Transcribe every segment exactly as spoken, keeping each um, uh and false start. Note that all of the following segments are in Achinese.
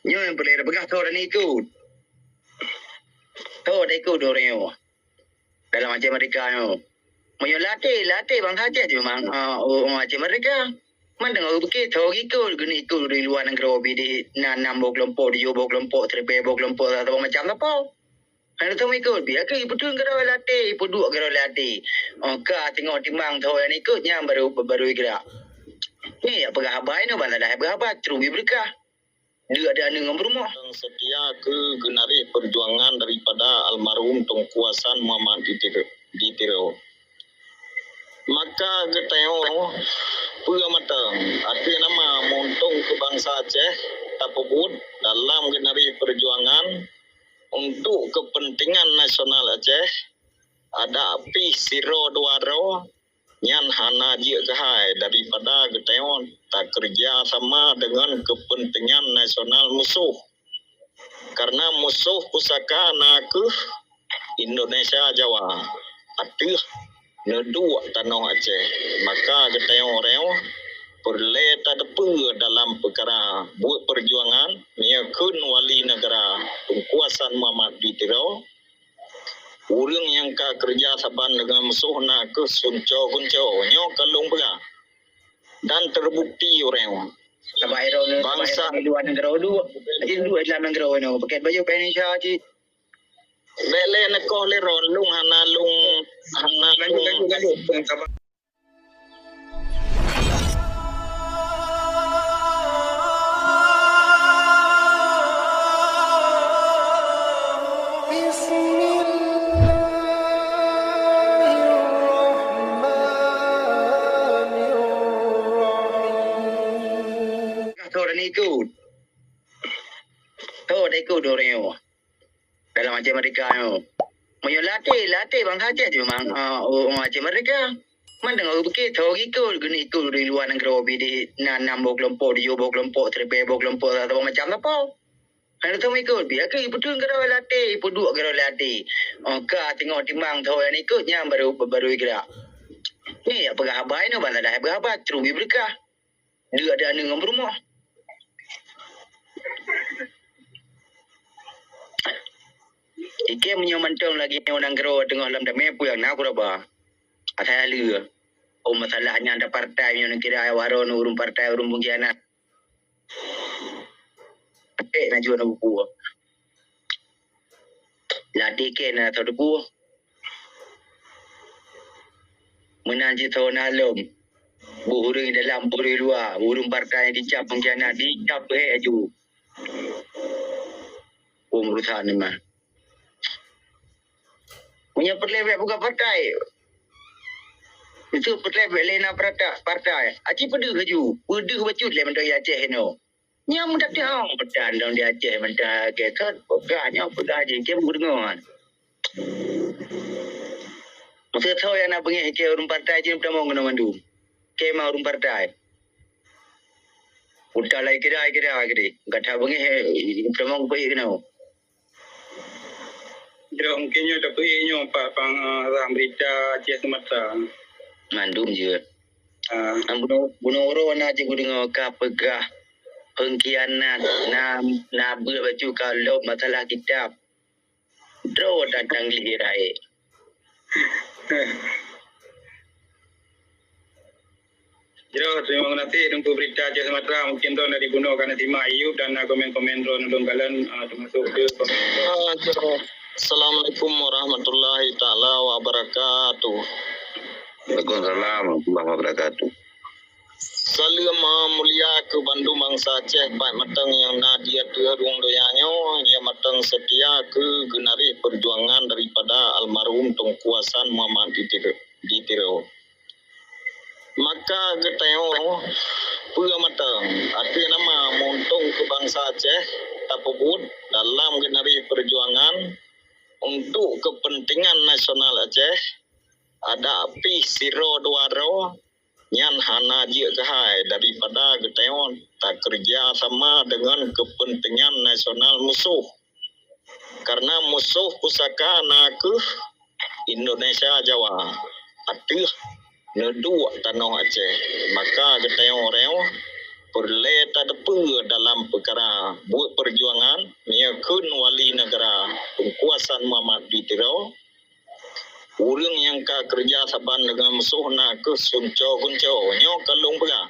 Nyoe nyang peureulée tapeugah, tho dan ikot. Tho dan ikot ureuëng nyoe dalam Aceh Merdeka nyoe. Meunyoe lateh, lateh bansa Aceh memang, ah, ureuëng Aceh Merdeka. Man teungoh geupike tho ikot, keuneuk ikot di luwa nanggroe, bi di na nam boh keulompok, tujoh boh keulompok, siribée boh keulompok, saboh macam sapo. Hana teumikot, bi akhé ipeuteun keudroe lateh, ipeuduek keudroe lateh. Oh, ka teungoh timbang tho nyang ikot, nyan baru, baru gerak. Nyoe nyang peugah haba inoe, ban salah peugah haba, tru bi beureukat. Deuk aneuk ngon peurumoh. Nyang seutia keu geunaréh peujuangan daripada almarhum Teungku Hasan Muhammad di Tiro, di Tiro. Maka geutanyoe peue mantong, ateueh nama meuuntông keu bansa Aceh, tapeubuet dalam geunaréh peujuangan untuk keupeuntengan nasional Aceh, adak pih sidroe dua droe, nyan hana jeuet keuhai daripada geutanyoe takeureuja sama deungon keupeuntengan nasional musoh. Karena musoh pusaka na kheueh Indonesia Jawa ateueh neuduek tanoh Aceh. Maka geutanyoe reung peureulée tateupeue dalam peukara buet peujuangan meunyoe kheun wali neugara Teungku Hasan Muhammad di Tiro, ureuëng nyang ka keureuja saban deungon musoh na kheueh sunco gunco nyoe ka lôn peugah dan teubukti ureuëng. Bansa di luwa nanggroe duek, di luwa lam nanggroe nyoe, pakai baju Indonesia cit. Bék lé neukoh lé ron, lôn hana lôn, hana lôn. Bismillahirrahmanirrahim. Tho dan ikot. Tho dan ikot ureuëng nyoe dalam Aceh Merdeka nyoe. Meunyoe lateh, lateh bansa Aceh memang, ah, ureuëng Aceh Merdeka. Man teungoh geupike tho ikot, keuneuk ikot di luwa nanggroe, bi di na nam boh keulompok, tujoh boh keulompok, siribée boh keulompok, saboh macam sapo. Hana teumikot, bi akhé ipeuteun keudroe lateh, ipeuduek keudroe lateh. Oh, ka teungoh timbang tho nyang ikot, nyan baru, baru gerak. Nyoe nyang peugah haba inoe, ban salah peugah haba, tru bi beureukat. Deuk aneuk ngon peurumoh. Ikém meunyoe mantong lagée nyoe nanggroe teungoh lam damé, peue nyang na keuraba. Asai haleue. Oh, masalah nyan partai nyoe neukira awak droeneuh ureuëng partai, ureuëng pengkhianat. Ék na jeuet na buku. Lateh keu na tho teupeue. Meunan cit tho na lom. Boh ureuëng dalam, boh ureuëng luwa, ureuëng partai dicap pengkhianat, dicap hek aju. Peurusan nyan mah. Meunyoe peureulée bék buka partai. Itu peureulée bék lé na parata-, partai. Aci peudeuh laju. Peudeuh bacut lé mantong di Aceh inoe. Nyan meutateuang peutan dong di Aceh mantong, ke thot peugah nyoe peugah jih, ke meudeungoe. Meuseutho nyang na beungéh ke ureuëng partai jih peutamong keunoe mandum. Ke ma ureuëng partai. Utak lai kira-kira gede. Gata beungéh, eh, peutamong peuék keunoe. Jroh mungkin nyoe tapeuék nyoe pat pang, ah, rang berita Aceh Sumatra. Mandum jeuet. Ah. Bunoe, bunoe uroe na jeuet kudeungoe ka peugah pengkhianat, na, na beuet bacut ka lom masalah kitab. Droe datang lé rayeuk. Jroh, terima kasih Teungku Berita Aceh Sumatera. Mungkin droe dari bunoe ka na simak YouTube dan na komen-komen droe nulung kalon, ah, termasuk ke komen droe. Ah, jroh. Assalamualaikum warahmatullahi taala wabarakatuh. Waalaikumsalam warahmatullahi wabarakatuh. Saleuem mulia keu bandum bansa Aceh, baik mantong nyang na di ateueh rhueng donya nyoe, nyang mantong seutia keu geunaréh peujuangan daripada almarhum Teungku Hasan Muhammad di Tiro, di Tiro. Maka geutanyoe peue mantong, ateueh nama meuuntông keu bansa Aceh, tapeubuet dalam geunaréh peujuangan untuk keupeuntengan nasional Aceh, adak pih sidroe dua droe, nyan hana jeuet keuhai daripada geutanyoe takeureuja sama deungon keupeuntengan nasional musoh. Karena musoh pusaka na kheueh Indonesia Jawa ateueh neuduek tanoh Aceh. Maka geutanyoe reung peureulée tateupeue dalam peukara buet peureujeuet Kheun wali neugara Teungku Hasan Muhammad di Tiro, ureuëng nyang ka keureuja saban deungon musoh na kheueh sunco gunco nyoe ka lôn peugah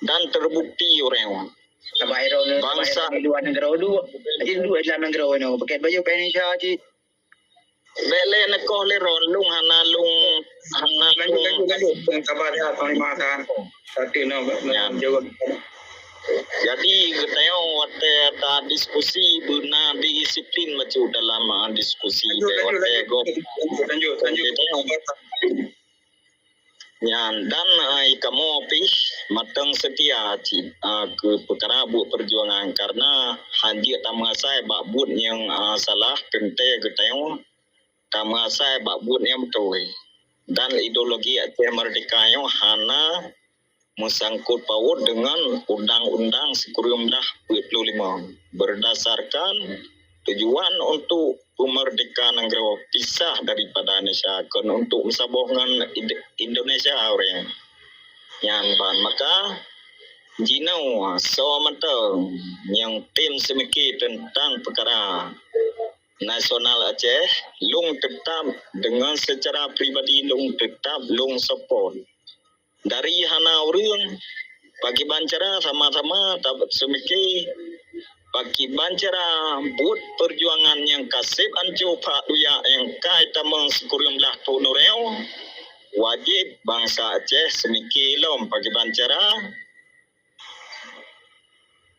dan teubukti ureuëng. Sabab iro neu- Bangsa sabab iro di luwa nanggroe duek. Jadi duek lam nanggroe nyoe. Pakai baju Indonesia cit. Bèk lé neukoh lé ron, lôn hana lôn, hana Lanjut, lôn. Lanjut, lanjut. Sabar ya, Panglima Hasan. Satu no, no, Ya. Jawab. Jadi, geutanyoe watèe ta diskusi beuna disiplin bacut dalam, ah, diskusi. Lanjut, Bèk lanjut, watèe lanjut. Gob. Lanjut, lanjut, lanjut. Geutanyoe. Nyan, dan, ai, kamoe pih mantong seutia cit, a, keu peukara buet peujuangan, kareuna hanjeuet tameuasai bak buet nyang, a, salah, teuntèe geutanyoe tameuasai bak buet nyang beutôi. Dan ideologi Aceh Merdeka nyoe hana meusangkot paut deungon undang-undang sikureueng blah peuet ploh limong. Beurdasarkan tujuan untuk peumeurdeka nanggroe pisah daripada Indonesia, kon untuk meusaboh ngon Ind-, Indonesia ureuëng nyan ban. Maka, jinoe soe mantong nyang tem seumike teuntang peukara nasional Aceh, lôn teutap deungon seucara pribadi lôn teutap lôn support. Dari hana ureuëng, pakiban cara sama-sama ta-, seumike, pakiban cara buet peujuangan nyang ka seb anco phak duyak nyang ka itamong sikureueng blah thon uroe, wajéb bansa Aceh seumike lom pakiban cara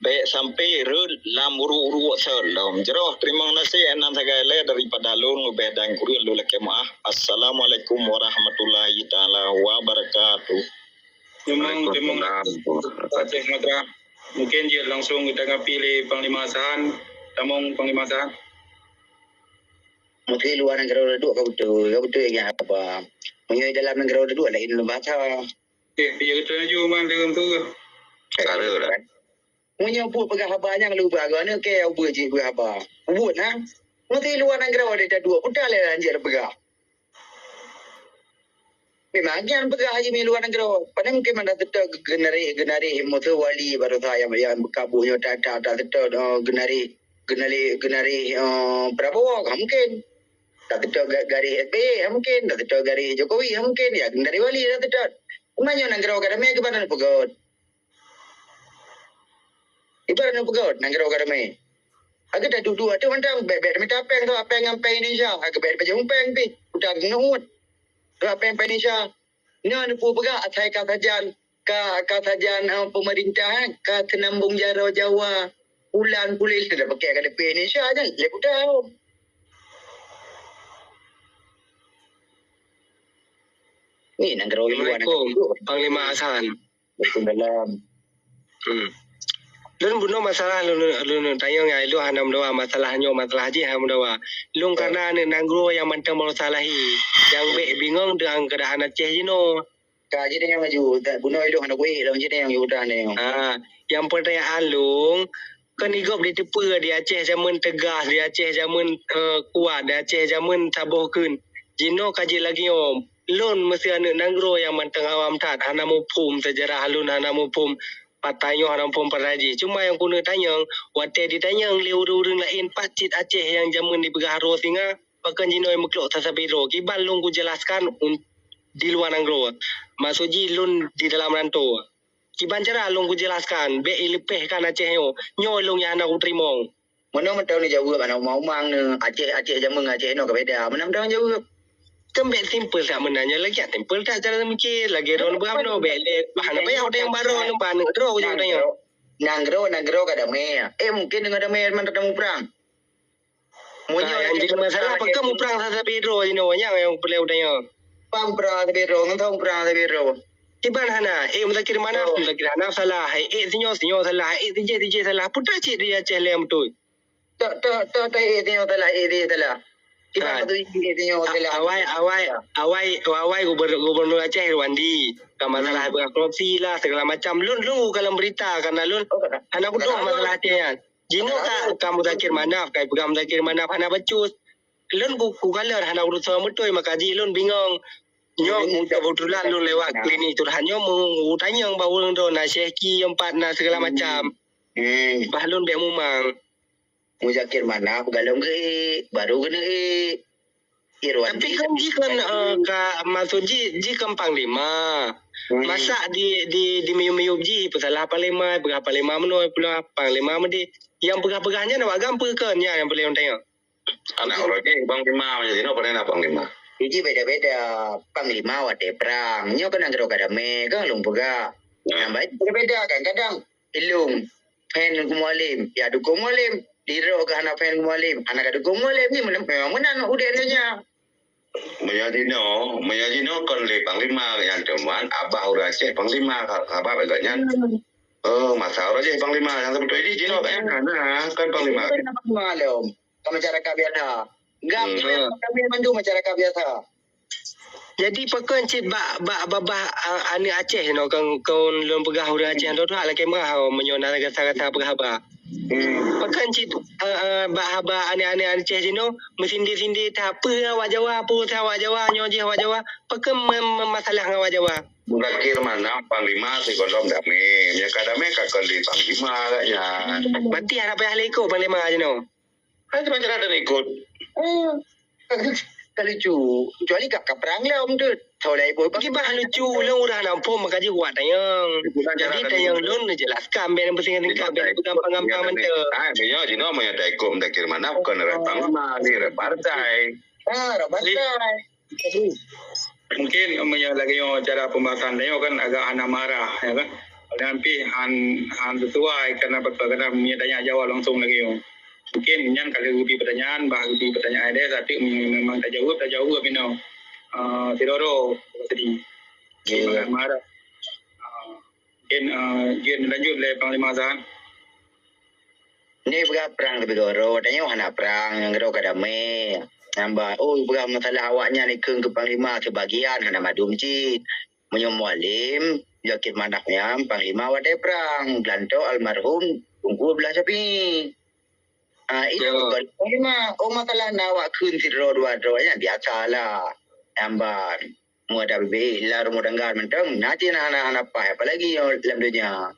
bèk sampai rhot lam ureuëng-ureuëng seuh lom. Jroh, teurimong gaséh, nan sagai lé daripada lôn leubeh dan kureueng lôn lakèe meu'ah. Assalamualaikum warahmatullahi taala wabarakatuh. Memang, memang Waalaikumsalam. Aceh Merdeka. Mungkin jeuet langsung geutanggapi lé Panglima Hasan. Tamong Panglima Hasan. Mungkin luwa nanggroe duek ka beutôi, ka beutôi nyan haba. Meunyoe dalam nanggroe duek laén bahasa. Eh, dia kata laju man dalam tu. Cara dah. Meunyoe buet peugah haba nyang lubah geuh aneuk kèe ubeuet jih peugah haba. Buet na. Meuti luwa nanggroe deh taduek, peue lé lanjut peugah. Memang nyan peugah haji mi luwa nanggroe. Padahai mungkin mana tetap genareh, genareh musoh wali baru saya yang berkabung nyoe tak, tak, tak tetap, eh, genareh, genareh, genareh, eh, Prabowo, ha, mungkin. Tak tetap ga-, garis S B Y, ha, mungkin. Tak tetap garis Jokowi, ha, mungkin. Ya, genareh wali tak tetap. Meunyoe nanggroe ka damé, keupada neupeugöt. Ibarat neupeugöt nanggroe ka damé. Akhé taduek-duek tu mantong, bèk-bèk mita péng tu, péng ngon péng Indonesia. Akhé bèk bajeueng péng pih, udah neuuet. Dua péng péng Indonesia. Nyoe neupeue peugah asai ka sajan, ka, ka sajan, eh, peumeurintah, eh, ka seunambong jaroe Jawa. Bulan puléh sudah pakai ka dipée Indonesia je, lé buta. Ni nanggroe luwa nanggroe. Assalamualaikum, Panglima Hasan. Waalaikumsalam. Hmm. Lôn bunoe masalah lôn, lôn tanyong ya, lôn hana meudawa masalah nyoe, masalah jih hana meudawa. Lôn karena aneuk nanggroe nyang mantong baru salahé, nyang bèk bingong deungon keuadaan Aceh jinoe. Ka jih nyang laju, bunoe lôn hana kuéh lôn jih nyang udah nyoe. Ha, nyang peutanyaan lôn, kan igop diteupeue di Aceh jameun teugas, di Aceh jameun, eh, kuat, di Aceh jameun saboh kheun. Jinoe ka jeuet lagèe nyoe. Lôn meusé aneuk nanggroe nyang mantong awam that, hana muphom seujarah lôn, hana muphom pat tanyoe, hana muphom pat rajih. Cuma nyang keuneuk tanyong, watèe jitanyong lé ureueng-ureueng laén pat cit Aceh nyang jameun jipeugah harôh singa, pakon jinoe meuklok sasabe droe. Kiban lôn kujelaskan un-, di luwa nanggroe. Maksud jih lôn di dalam rantô. Kiban cara lôn kujelaskan, bèk ileupèhkan Aceh nyoe. Nyoe lôn nyang hana kuteurimong. Meunoe mantong neujaweueb aneuk umang-umang neu, Aceh, Aceh jameun ngon Aceh inoe ka beda. Meunoe mantong neujaweueb. Kan bèk simpel that meunan nyoe lagèe, simpel that cara meumiké, lagèe droeneuh beuhamnoe bèk lé, bah hana payah udeb baroe nyoe bak aneuk droe kujak tanyoe. Nanggroe, nanggroe ka damé. Eh, mungkin deungon damé mantong muprang. Meunyoe nyang jadi masalah, pakon muprang sasabe droe jinoe, nyang nyang peureulèe tanyoe. Pang muprang sasabe droe, ngon muprang sasabe droe. Kiban hana, eh, Muzakir Manaf, Muzakir Manaf salah, eh, eh, sinyoe, sinyoe salah, eh, tijéh, tijéh salah. Peue that cit di Aceh lé beutôi. Tak, tak, tak, tak, eh, tengok salah, eh, tengok salah. Kita Ha. Patut eh, tengok salah. Awai, awai, awai, awai gubernur, gubernur Aceh Irwandi. Kan masalah Hmm. korupsi lah, segala macam. Lôn, lôn buka dalam berita, karena lôn Oh, tak. Hana kudoh masalah Aceh nyan. Jinoe ka, ka Muzakir Manaf, ka peugah Muzakir Manaf hana becus. Lôn ku, kukalon hana urusan beutôi, maka jih lôn bingong. Nyoe kebetulan lôn lewat klinik curhat nyoe, meu-, mutanyong bak ureueng droe, na Syekh Ki, empat na segala macam. Hmm. Bah lôn bèk mumang. Muzakir Manaf galom geuék, baru keuneuk ék. Irwan. Tapi kan jih kan, eh, ka, maksud jih, jih kan panglima. Hmm. Masa di, di, di miyup-miyup jih, peusalah panglima, peugah panglima meunoe, pula panglima meudeh. Nyang peugah-peugah nyan awak GAM peue kon nyan nyang paleng tanyong? Anak uroe jih panglima, macam tu, pernah panglima. Jadi beda-beda. Panglima watèe prang. Nyoe kan nanggroe ka damé, kan lôn peugah. Ya. Nah, baik beda-beda kan. Kadang ilung fan keu Mualem, ya dukung Mualem. Di droe ka hana fan keu Mualem, hana ka dukung Mualem. Ni memang meunan udép donya. Meunyoe jinoe, meunyoe jinoe kon lé panglima nyang teuma, abah ureueng Aceh panglima, ka, ka bab agak nyan. Hmm. Oh, masa ureueng Aceh panglima, nyang sebetul jih jinoe kan hana, kan panglima. Itu kan panglima lom. Ka masyarakat biasa. GAM Hmm. ni memang kami bantu masyarakat biasa. Jadi, pakon cit bak, bak babah, a, aneuk Aceh nyoe, kon, kon lôn peugah ureueng Aceh nyoe, tu hak lakèe meuah, oh, meunyoe na gata-gata peugah haba. Hmm. Pakon cit, a, a, bak haba aneuk-aneuk Aceh jinoe, meusindé-sindé that, peue awak Jawa, peue awak Jawa, nyoe jih awak Jawa, pakon me-, me-, masalah ngon awak Jawa. Muzakir Manaf, panglima sigohlom damé. Meunyoe ka damé, ka kon lé panglima agak nyan. Berarti hana payah lé ikot panglima jinoe. Kan cuma cara dan ikut. Hmm. Kan lucu. Kecuali ka, ka perang lom tu. Tahu lah ibu. Bagi bah lucu, ulun udah nampung maka ji kuat tayang. Jadi tayang lun jelaskan biar pusing tingkat biar gampang-gampang mentah. Ah, meunyoe jinoe meunyoe tak ikut Muzakir Manaf, bukan orang panglima, ni orang partai. Ah, orang partai. Mungkin meunyoe lagèe nyoe cara pembahasan tanyoe kan agak hana marah, ya kan. Padahai pih han, han sesuai karena, karena meunyoe tanya jawab langsung lagèe nyoe. Mungkin nyan kalau geubri pertanyaan, bah geubri pertanyaan deh, tapi memang tajawab, tajawab inoe. Ah, sidroe-droe tadi. Ya. Jangan marah. Ah, mungkin, ah, jeuet lanjut lé Panglima Zahid. Ni peugah prang leubeh goro, tanyoe hana prang, nanggroe ka damé. Nyan bah, oh, peugah masalah awak nyan ikheun keu panglima sibagian hana mandum cit. Meunyoe Mualem, Muzakir Manaf nyan panglima watèe prang, geulantok almarhum Teungku Abdullah Syafie. Ah, itu bukan panglima. Oh, masalah na awak kheun sidroe dua droe nyan biasa lah. Nyan bah. Meu ada bibit lam rumoh tangga mantong, na cit hana, hana paih, apalagi lam donya.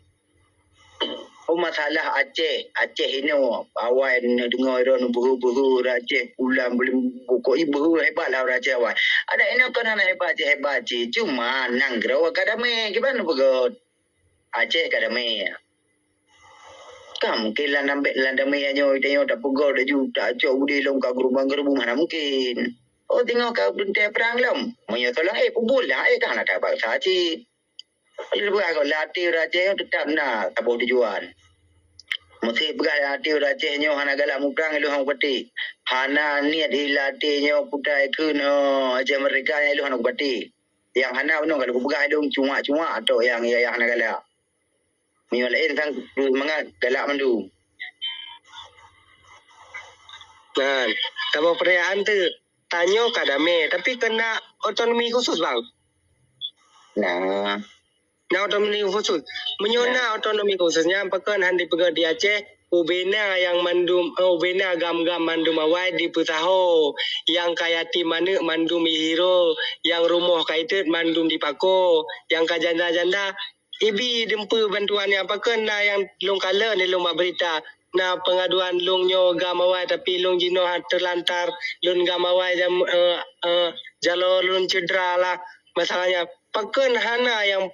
Oh, masalah Aceh, Aceh inoe, awai neudeungoe droe neubeuhu-beuhu ureueng Aceh, pulan buleuen bukok, ih, beuhu hebat lah ureueng Aceh awai. Adak inoe kon hana hebat cit, hebat cit, cuma nanggroe ka damé, kiban neupeugöt. Aceh ka damé. Ka mungkin lam, lam damé nyoe, tanyoe tapeugöt laju, tacok udeh lom ka geurubang-geurubung, hana mungkin. Oh, teungoh ka beuntée prang lom. Meunyoe tolong, eh, peubuet lah, eh, ka hana tabaksa cit. Lheueh peugah keu lam até ureueng Aceh nyoe teutap na saboh tujuan. Meusé peugah lam até ureueng Aceh nyoe hana galak muprang, ilôn hana kupatéh. Hana niet lam até nyoe putai kheun, oh, Aceh Merdeka, ilôn hana kupatéh. Nyang hana bunoe ka lôn peugah ilôn cuak-cuak atau nyang, nyang hana galak. Meunyoe laén sang mangat galak mandum. Nah, saboh peurayaan teuk. Tanyoe ka damé, tapi keu na otonomi khusus, Bang. Nah. Na otonomi khusus. Meunyoe na otonomi khusus nyan, pakon han dipeugöt di Aceh, ubena nyang mandum, eh, ubena gam-gam mandum awai dipeusaho, nyang ka yatim aneuk mandum ihiro, nyang rumoh ka itet mandum dipako, nyang ka janda-janda ibi dumpeue bantuan nyan. Pakon na nyang lôn kalon lé lôn bak beurita, na peungaduan lôn nyoe gam awai, tapi lôn jinoe terlantar, lôn gam awai jam, eh, eh, jaloe lôn cedera lah. Masalahnya, pakon hana nyang,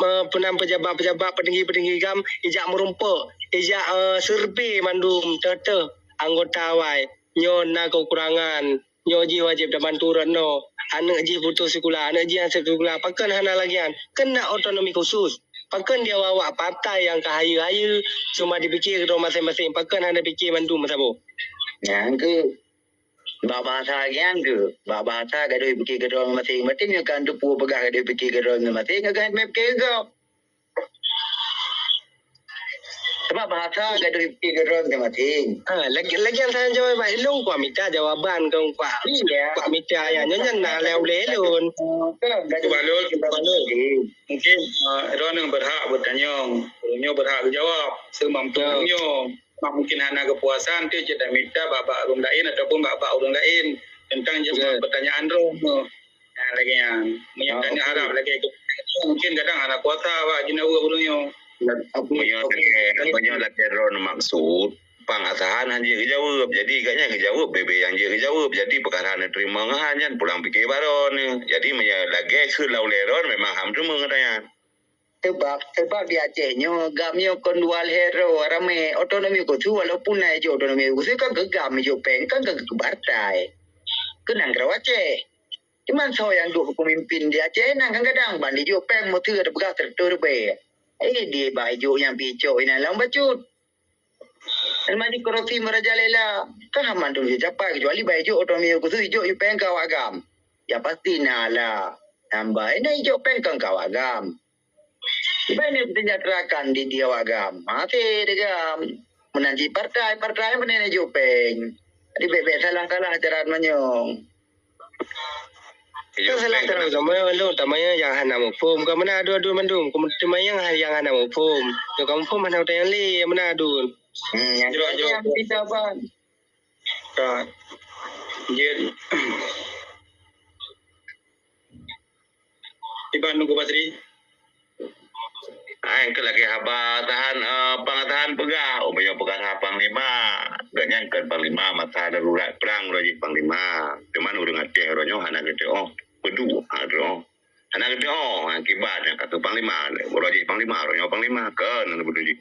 eh, peunan pejabat-pejabat, peutinggi-peutinggi gam ijak meurumpok, ijak, eh, survei mandum teuh-teuh anggota awai nyoe na keukurangan. Nyoe jih wajéb tabantu rot noe. Aneuk jih putus sikula, aneuk jih hana sikula. Pakon hana lagèe nyan? Keu na otonomi khusus. Pakon di awak-awak partai nyang ka hayeue-hayeue, cuma dipike keudroe maséng-maséng. Pakon hana dipike mandum meusaboh? Nyan keuh. Bak bahasa lagèe nyan keuh. Bak bahasa gadôh pike keudroe maséng-maséng. Berarti nyoe kan teupeu peugah gadôh pike keudroe maséng, nyoe kan meupiké gob. Sabab bahasa gadôh pike keudroe maséng-maséng. Ha, lagi, lagi nyang saya jawab, Pak, ilôn kuat mita jawaban, kon kuat, kuat mita ayat nyoe nyan na lé ulèe lôn. Kan, gadôh pike keudroe maséng-maséng. Mungkin, uh, droeneuh berhak bertanyong, nyoe berhak geujawab, seumampu nyoe. Mungkin hana keupuasan tu cit mita bak-bak ureueng laén ataupun bak-bak ureueng laén tentang jawab pertanyaan droeneuh. Nah, lagèe nyan. Meunyoe tanyoe harab lagèe tu, mungkin kadang hana kuasa awak jinoe ureueng nyoe. Meunyoe lagèe, meunyoe lagèe droeneuh maksud, Pang Asahan han jeuet geujaweueb. Jadi, gobnyan geujaweueb, bebe nyang jeuet geujaweueb. Jadi, peukara neuteurimong han nyan pulang pike baroe neuh. Jadi, meunyoe lagèe kheun lam ulèe droen, memang han teurimong gata nyan. Teubab, teubab di Aceh nyoe, GAM nyoe kon dua lhèe droe ramè. Otonomi khusus, walaupun na ijok otonomi khusus, kan keu GAM ijok pèng, kan keu, keu partai. Keu nanggroe Aceh. Cuman soe nyang duek peumimpin di Aceh nyan kan kadang ban ijok pèng meuseu tapeugah seratus ribèe. Eh, di bah ijok nyang pih icok inan lam bacut. Dan maju korupsi merajalela. Kan hana mandum jicapai kecuali bah ijok otonomi khusus ijok ijok pèng keu awak GAM. Ya pasti na lah. Nambah ina ijok pèng kan keu awak GAM. Ibai ni disejahterakan di, di awak GAM. Masih di GAM. Meunan cit partai, partai meunan ijok pèng. Jadi bèk-bèk salah-salah cara manyong. Kan salah terus, sama lôn, tamanya nyang hana muphom, ka meunan adun-adun mandum, teuma nyang, nyang hana muphom. Nyang ka muphom hana utang nyang lé, meunan adun. Hmm, nyang Jroh, jroh. Nyang kita ban. Ka. Jeuet. Iban Teungku Basri. Hai, keu lagèe haba Tahan, eh, Pang Tahan peugah, oh, meunyoe peugah Panglima, gobnyan kon Panglima masa darurat prang uroe jih Panglima. Cuman ureueng Aceh uroe nyoe hana geuteu'oh, peue duek, ha, teu'oh. Hana geuteu'oh, akibat nyan ka keu Panglima, uroe jih Panglima, uroe nyoe Panglima, kon hana beutôi jih.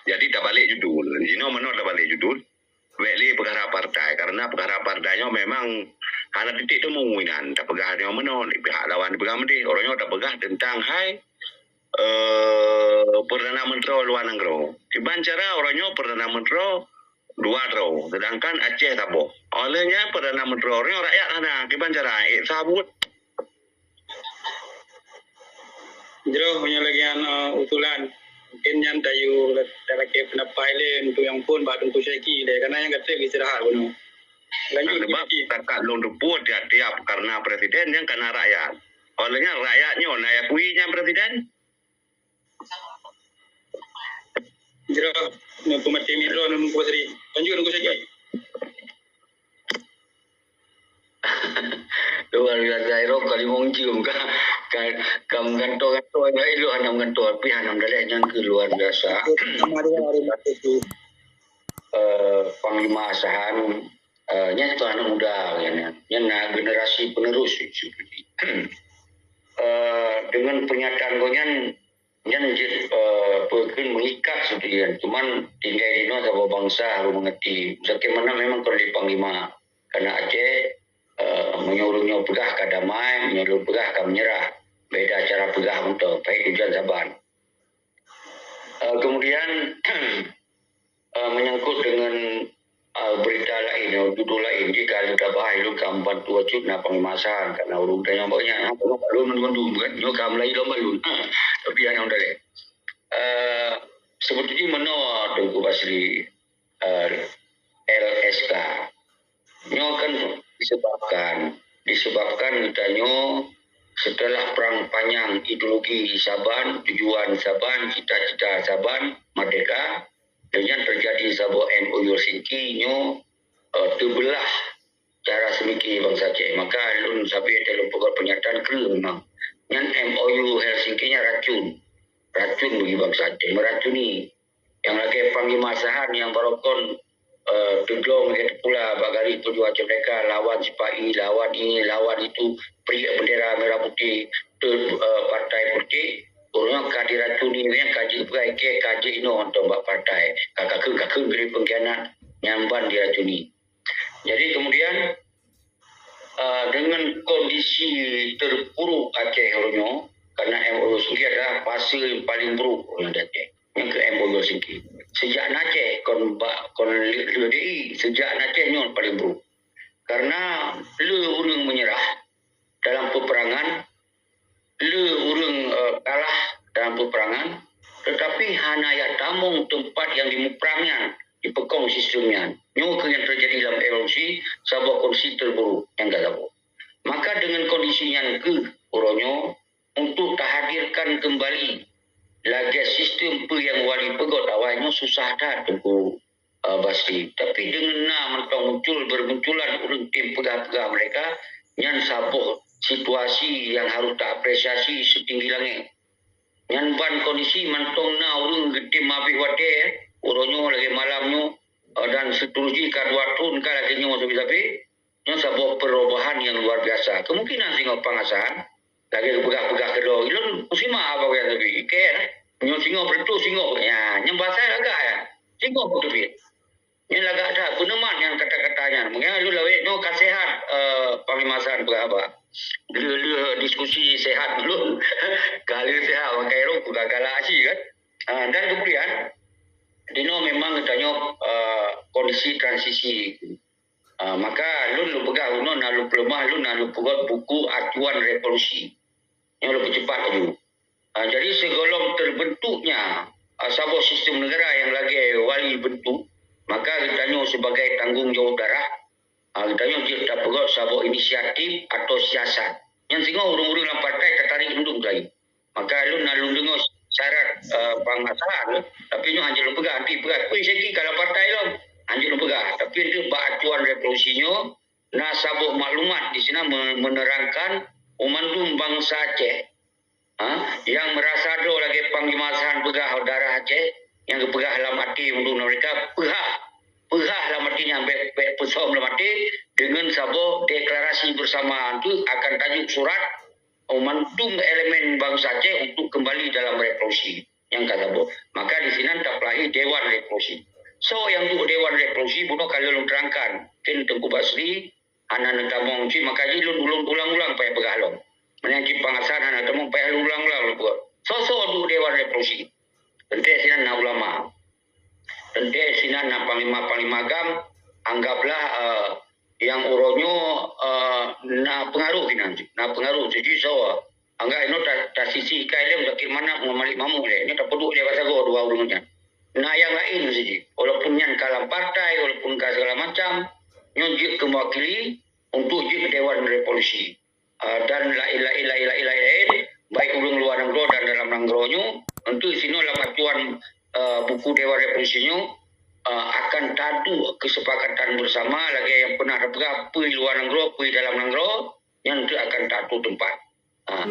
Jadi tabalek judul, jinoe meunoe tabalek judul. Bèk lé peukara partai, karena peukara partai nyoe memang hana titik temu inan. Tapeugah nyoe meunoe, di pihak lawan dipeugah meudeh. Uroe nyoe tapeugah teuntang hai, eh, Perdana Menteri luwa nanggroe. Kiban cara uroe nyoe Perdana Menteri dua droe, sedangkan Aceh saboh. Oleh nyan Perdana Menteri uroe nyoe rakyat hana. Kiban cara, eh, sabut. Jroh meunyoe lagèe nyan, eh, usulan. Mungkin nyan tayue talakèe peundapat lé untuk nyang phôn bak Teungku Syeki lé. Karena nyang ka trép istirahat bunoe. Lanjut, sebab Syeki. Takat lôn teupeu tiap-tiap karena presiden nyan karena rakyat. Oleh nyan rakyat nyoe na akui nyan presiden. Jroh, nyoe peumaté mikro ngon Teungku Basri. Lanjut, Teungku Syeki. Luar biasa, Iro ka limong jeuem ka, ka, ka meugantoe-gantoe, ilok hana meugantoe, tapi hana meudaléh nyan keu luar biasa. Eh, Panglima Asahan, eh, nyan tu aneuk muda, nyan, nyan na generasi penerus, eh, dengan pernyataan gobnyan, nyan jeuet, eh, peue kheun mengikat seudeh nyan. Cuman tinggai di noe saboh bansa harus mengerti. Bagaimana memang kon lé panglima. Karena Aceh, eh, meunyoe ureueng nyoe peugah ka damai, meunyoe lôn peugah ka menyerah. Beda cara peugah beutôi, pahit hujan saban. Eh, kemudian, eh, menyangkut dengan, eh, berita lain, judul lain, jika ada tabah, ilôn ka membantu acut na Panglima Asahan, karena ureueng tanya banyak, ha, tengok balon mandum-mandum, kan? Nyoe ka mulai lom balon. Ha, tapi hana udaleh. Eh, sebetulnya meunoe Teungku Basri, eh, L S K. Nyoe kan disebabkan, disebabkan geutanyoe setelah perang panjang ideologi saban, tujuan saban, cita-cita saban, merdeka, dengan terjadi saboh M O U Helsinki nyoe, eh, teubelah cara seumiké bansa Aceh. Maka lôn sabe teuh lôn peugah pernyataan kreueh memang. Nyan M O U Helsinki nyan racun. Racun bagi bansa Aceh, meracuni. Nyang lagèe Panglima Asahan nyang barokon, eh, teuglong lagèe teupula bak garis perjuangan Aceh Merdeka lawan sipa'i, lawan ini, lawan itu, priek bendera merah putih, teu-, eh, partai politik, ureueng nyan ka diracuni, nyan ka jeuet peugah, ka jeuet inoe mantong bak partai, ka kakheun-kakheun keu pengkhianat, nyan ban diracuni. Jadi kemudian, eh, dengan kondisi terpuruk Aceh uroe nyoe, karena M O U Helsinki adalah fase yang paling buruk di Aceh. Nyang keu M O U Helsinki. Sejak na Aceh, kon ba-, kon lheueh D I, sejak na Aceh nyoe paling buruk. Karena le ureueng menyerah dalam peperangan, le ureueng, eh, kalah dalam peperangan, tetapi hana jak tamong teumpat nyang jimuprang nyan, jipeukong sistem nyan. Nyoe keuh nyang teujadi lam revolusi, saboh kondisi terburuk nyang ka saboh. Maka dengan kondisi nyan keuh uroe nyoe untuk tahadirkan kembali lagèe sistem peue nyang wali peugot awai nyoe susah that Teungku, eh, Basri. Tapi deungon na mantong muncul, bermunculan ureueng tem peugah-peugah mereka, nyan saboh situasi nyang harôh taapresiasi seutinggi langèt. Nyan ban kondisi mantong na ureueng geutem habéh watèe, uroe nyoe lagèe malam nyoe, seterusnya ka dua tahun ka lagèe nyoe sabe-sabe, nyoe saboh perubahan nyang luar biasa. Kemungkinan singoh Pang Hasan lagèe geupeugah-peugah keudroe, ulôn meusimak apa yang sabe. Oke, nyoe singoh beutôi singoh. Ya, nyang bahasa lagak ya. Singoh beutôi. Nyan lagak that, peunemat nyan kata-kata nyan. Mungkin lôn lawét nyoe ka sehat, eh, Panglima Hasan peugah haba. Lheueh-lheueh diskusi sehat ulôn. Ka lheueh sehat, pakai rot, ku galak aci kan. Ah, dan kemudian, dinoe memang geutanyoe, eh, kondisi transisi. Ah, maka lôn lôn peugah unoe na lôn peuleumah, lôn na lôn peugot buku acuan revolusi. Nyoe lôn peucepat laju. Ah, jadi sigohlom terbentuknya, ah, saboh sistem negara nyang lagèe wali bentuk, maka geutanyoe sebagai tanggong jawab daerah, ah, geutanyoe jeuet tapeugot saboh inisiatif atau siasat. Nyang singoh ureueng-ureueng lam partai tatarik undong keuhai. Maka lôn na lôn deungoe syarat, eh, Pang Hasan, tapi nyoe hanjeuet lôn peugah, nanti peugah, "Peue seki ka lam partai lom?" Hanjeuet lôn peugah. Tapi untuk bak acuan revolusi nyoe, na saboh maklumat di sinan me-, menerangkan banmandum bansa Aceh, ha, nyang meurasa droe lagèe Panglima Hasan peugah, darah Aceh, nyang geupeugah lam até mandum mereka, peuhah. Peuhah lam até nyan bèk, bèk peusöm lam até, deungon saboh deklarasi bersama tu akan tajuk surat banmandum elemen bansa Aceh untuk kembali dalam revolusi nyang ka saboh. Maka di sinan tapeulahé Dewan Revolusi. Soe nyang duek Dewan Revolusi, bunoe ka lôn terangkan. Mungkin Teungku Basri hana neutamong cit, maka jih lôn ulôn ulang-ulang payah peugah lom. Meunyoe cit Pang Hasan hana tamong payah lôn ulang-ulang lôn peugah. Soe-soe duek Dewan Revolusi? Teuntèe sinan na ulama. Teuntèe sinan na panglima-panglima GAM, anggaplah, eh, nyang uroe nyoe, eh, na peungaroh sinan, na peungaroh siji soe. Anggap inoe ta-, tasisi ikai lé Zakir Manaf ngon Malik Mahmud lé. Nyoe tapeuduek lé bak sagoe dua ureueng nyan. Na nyang laén siji. Walaupun nyan ka lam partai, walaupun ka segala macam, nyoe jeuet keu mewakili untuk jeuet keu Dewan Revolusi. Ah, dan laén-laén, laén-laén, laén, baik ureueng luwa nanggroe dan dalam nanggroe nyoe, untuk sinoe lam acuan, ah, buku Dewan Revolusi nyoe, ah, akan taduek kesepakatan bersama lagèe nyang pernah tapeugah, peue luwa nanggroe, peue dalam nanggroe, nyan teuk akan taatu teumpat. Ah.